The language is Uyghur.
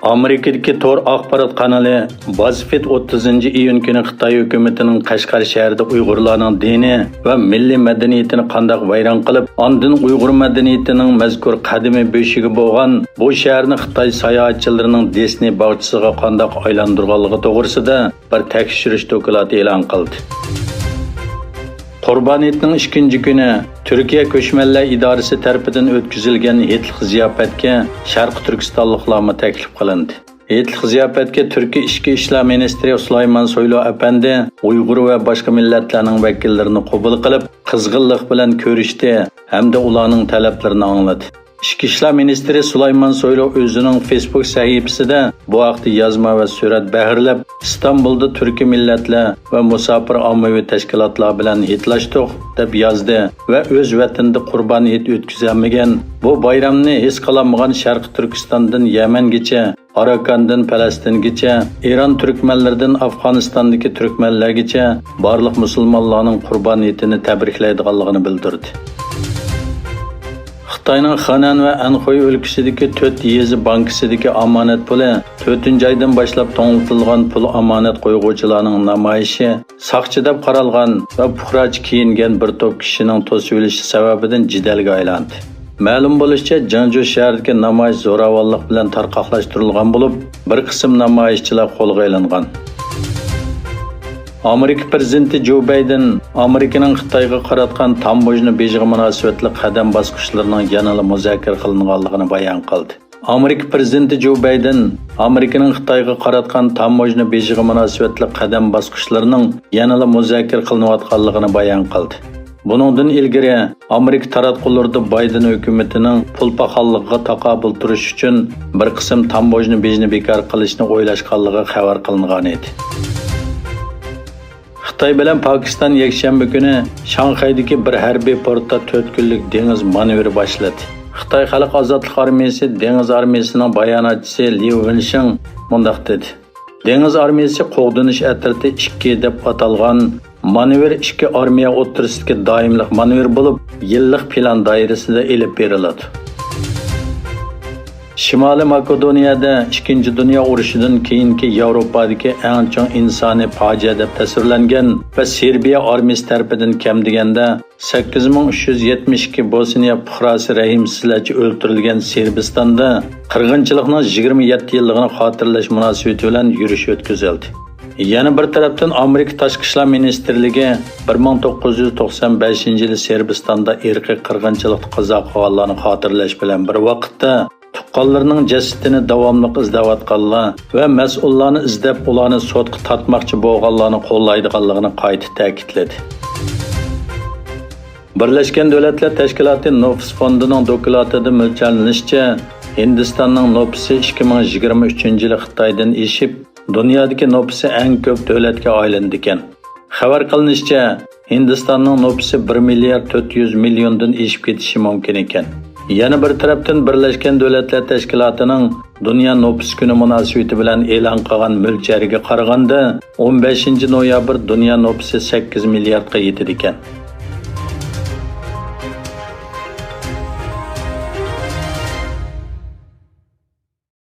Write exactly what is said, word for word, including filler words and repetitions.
ئامېرىكىدىكى تور ئاخبارات قانىلى بازفېد ئوتتۇزىنچى ئىيۇن كۈنى خىتاي ھۆكۈمىتىنىڭ قەشقەر شەھىرىدە ئۇيغۇرلارنىڭ دىنى ۋە مىللىي مەدەنىيىتىنى قانداق ۋەيران قىلىپ، ئاندىن ئۇيغۇر مەدەنىيىتىنىڭ مەزكۇر قەدىمىي بۆشۈكى بولغان بۇ شەھەرنى خىتاي ساياھەتچىلىرىنىڭ دىسنېي باغچىسىغا قانداق ئايلاندۇرغانلىقى توغرىسىدا بىر تەكشۈرۈش دوكلاتى ئېلان قىلدى. قۇربان ھېيتنىڭ ئىككىنچى كۈنى تۈركىيە كۆچمەنلەر ئىدارىسى تەرىپىدىن ئۆتكۈزۈلگەن ھېيتلىق زىياپەتكە شەرقىي تۈركىستانلىقلارمۇ تەكلىپ قىلىندى. ھېيتلىق زىياپەتكە تۈركىي ئىچكى ئىشلار مىنىستىرى سۇلايمان سويلۇ ئەپەندى ئۇيغۇر ۋە باشقا مىللەتلەرنىڭ ۋەكىللىرىنى قوبۇل قىلىپ، قىزغىنلىق بىلەن كۆرۈشتى ھەمدە ئۇلارنىڭ تەلەپلىرىنى ئاڭلىدى. ئىچكى ئىشلار مىنىستىرى سۇلايمان سويلۇ ئۆزىنىڭ فېيسبۇك سەھىپىسىدە بۇ ھەقتە يازما ۋە سۈرەت بەھرلەپ، ئىستانبۇلدا تۈركىي مىللەتلەر ۋە مۇساپىر ئاممىۋى تەشكىلاتلار بىلەن ھېيتلاشتۇق، دەپ يازدى ۋە ئۆز ۋەتىنىدە قۇربان ھېيت ئۆتكۈزەلمىگەن، بۇ بايرامنى ھېس قىلالمىغان شەرقىي تۈركىستاندىن يەمەنگىچە، ئاراكاندىن پەلەستىنگىچە، ئىران تۈركمەنلىرىدىن ئافغانىستاندىكى تۈركمەنلەرگىچە بارلىق مۇسۇلمانلارنىڭ قۇربان ھېيتىنى تەبرىكلەيدىغانلىقىنى بىلدۈردى. خىتاينىڭ خېنەن ۋە ئەنخۇي ئۆلكىسىدىكى تۆت يېزا بانكىسىدىكى ئامانەت پۇلى تۆتىنچى ئايدىن باشلاپ توڭلىتىلغان پۇل ئامانەت قويغۇچىلارنىڭ نامايىشى ساقچى دەپ قارالغان ۋە پۇقراچە كىيىنگەن بىر توپ كىشىنىڭ توسۇۋېلىشى سەۋەبىدىن جېدەلگە ئايلاندى. مەلۇم بولۇشىچە، جېڭجۇ شەھىرىدىكى نامايىش زوراۋانلىق بىلەن تارقاقلاشتۇرۇلغان بولۇپ، بىر قىسىم نامايىشچىلار قولغا ئېلىنغان. ئامېرىكا پىرېزىدېنتى جو بايدېن ئامېرىكىنىڭ خىتايغا قاراتقان تاموژنا بېجىغا مۇناسىۋەتلىك قەدەم باسقۇچلىرىنىڭ يەنىلا مۇزاكىرە قىلىنغانلىقىنى بايان قىلدى. ئامېرىكا پىرېزىدېنتى جو بايدېن ئامېرىكىنىڭ خىتايغا قاراتقان تاموژنا بېجىغا مۇناسىۋەتلىك قەدەم باسقۇچلىرىنىڭ يەنىلا مۇزاكىرە قىلىنىۋاتقانلىقىنى بايان قىلدى. بۇنىڭدىن ئىلگىرى، ئامېرىكا تاراتقۇلىرىدا بايدېن ھۆكۈمىتىنىڭ پۇل پاخاللىقىغا تاقابىل تۇرۇش ئۈچۈن بىر قىسىم تاموژنا بېجىنى بىكار قىلىشنى ئويلاشقانلىقى خەۋەر قىلىنغانىدى. خىتاي بىلەن پاكىستان يەكشەنبە كۈنى شاڭخەيدىكى بىر ھەربىي پورتتا تۆت كۈنلۈك دېڭىز مانېۋىرى باشلىدى. خىتاي خەلق ئازادلىق ئارمىيىسى دېڭىز ئارمىيىسىنىڭ باياناتچىسى ليۇ ۋېنشىڭ مۇنداق دېدى: «دېڭىز ئارمىيىسى قوغدىنىش ئەترىتى ئىككى دەپ ئاتالغان مانېۋىر ئىككى ئارمىيە ئوتتۇرىسىدىكى دائىملىق مانېۋىر بولۇپ، يىللىق پىلان دائىرىسىدە ئېلىپ بېرىلىدۇ.» شىمالىي ماكېدونىيەدە ئىككىنچى دۇنيا ئۇرۇشىدىن كېيىنكى ياۋروپادىكى ئەڭ چوڭ ئىنسانىي پاجىئە دەپ تەسۋىرلەنگەن ۋە سېربىيە ئارمىيىسى تەرىپىدىن كەم دېگەندە سەككىز مىڭ ئۈچ يۈز يەتمىش ئىككى بوسنىيە پۇقراسى رەھىمسىزلەرچە ئۆلتۈرۈلگەن سېربىستاندا قىرغىنچىلىقنىڭ يىگىرمە يەتتە يىللىقىنى خاتىرىلەش مۇناسىۋىتى بىلەن يۈرۈش ئۆتكۈزۈلدى. يەنە بىر تەرەپتىن، ئامېرىكا تاشقى ئىشلار مىنىستىرلىكى بىر مىڭ توققۇز يۈز توقسان بەشىنچى يىلى سېربىستاندا ئىرقىي قىرغىنچىلىقتا قازا قىلغانلارنى خاتىرىلەش بىلەن بىر ۋاقىتتا، تۇغقانلىرىنىڭ جەسىتىنى داۋاملىق ئىزدەۋاتقانلار ۋە مەسئۇللارنى ئىزدەپ، ئۇلارنى سوتقا تارتماقچى بولغانلارنى قوللايدىغانلىقىنى قايتا تەكىتلىدى. بىرلەشكەن دۆلەتلەر تەشكىلاتى نوپۇس فوندىنىڭ دوكلاتىدا مۆلچەرلىنىشىچە، ھىندىستاننىڭ نوپۇسى ئىككى مىڭ يىگىرمە ئۈچىنچى يىلى خىتايدىن ئېشىپ، دۇنيادىكى نوپۇسى ئەڭ كۆپ دۆلەتكە ئايلىنىدىكەن. خەۋەر قىلىنىشىچە، ھىندىستاننىڭ نوپۇسى بىر مىليارد تۆت يۈز مىليوندىن ئېشىپ كېتىشى مۇمكىن ئىكەن. يەنە بىر تەرەپتىن، بىرلەشكەن دۆلەتلەر تەشكىلاتىنىڭ دۇنيا نوپۇس كۈنى مۇناسىۋىتى بىلەن ئېلان قىلغان مۆلچەرگە قارىغاندا، ئون بەشىنچى نويابىر دۇنيا نوپۇسى سەككىز مىلياردقا يېتىدىكەن.